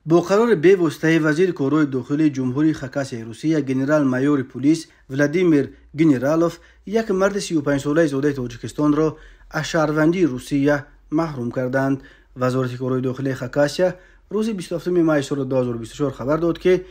Бо қарори бевоситаи вазири корҳои дохилии Ҷумҳурии Хакасияи Русия, генерал-майори пулис Владимир Генералов як марди 35-солаи зодаи Тоҷикистонро аз шаҳрвандии Русия маҳрум карданд. Вазорати корҳои дохилии Хакасия рӯзи 27 майи соли 2024 хабар дод, ки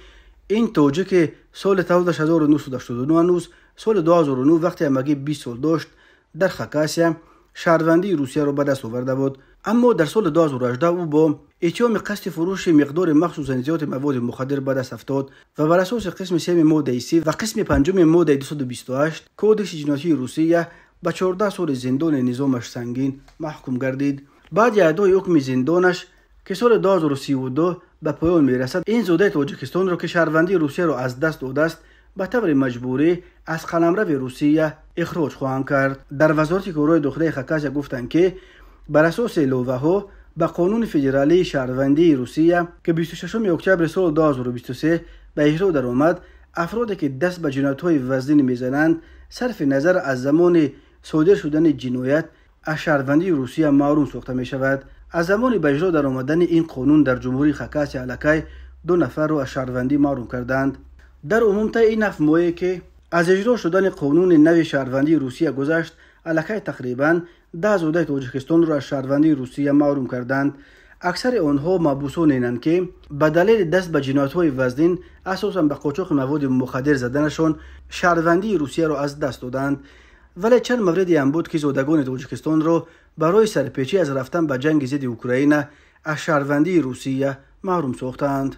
ин тоҷики соли таваллудаш 1989 ҳанӯз соли 2009, вақте ҳамагӣ 20 сол дошт, дар Хакасия шаҳрвандии Русияро ба даст оварда буд. Аммо дар соли 2018 ӯ бо иттиҳоми қасди фурӯши миқдори махсусан зиёди маводи мухаддир ба даст афтод ва бар асоси қисми сеюми моддаи 30 ва қисми панҷуми моддаи 228 Кодекси ҷиноятии Русия ба 14 соли зиндони низомаш сангин маҳкум гардид. Баъди адои ҳукми зиндонаш, ки соли 2032 ба поён мерасад, ин зодаи Тоҷикистонро, ки шаҳрвандии Русияро аз даст додааст, ба таври маҷбурӣ аз қаламрави Русия ихроҷ хоҳанд кард. Дар Вазорати корҳои дохилии Хакасия гуфтанд, ки бар асоси иловаҳо ба Қонуни федералии шаҳрвандии Русия, ки 26 октябри соли 2023 ба иҷро даромад, афроде ки даст ба ҷиноятҳои вазнин мезананд, сарфи назар аз замони содир шудани ҷиноят, аз шаҳрвандии Русия маҳрум сохта мешавад. Аз замони ба иҷро даромадани ин қонун дар Ҷумҳурии Хакасия аллакай 2 нафарро аз шаҳрвандӣ маҳрум карданд. Дар умум таи ин 7 моҳе, ки аз иҷро шудани қонуни нави шаҳрвандии Русия гузашт, аллакай тақрибан 10 зодаи Тоҷикистонро аз шаҳрвандии Русия маҳрум карданд. Аксари онҳо маҳбусоненанд, ки ба далели даст ба ҷиноятҳои вазнин, асосан ба қочоқи маводи мухаддир заданашон, шаҳрвандии Русияро аз даст доданд. Вале чанд мавриде ҳам буд, ки зодагони Тоҷикистонро барои сарпечӣ аз рафтан ба ҷанги зидди Украина аз шаҳрвандии Русия маҳрум сохтаанд.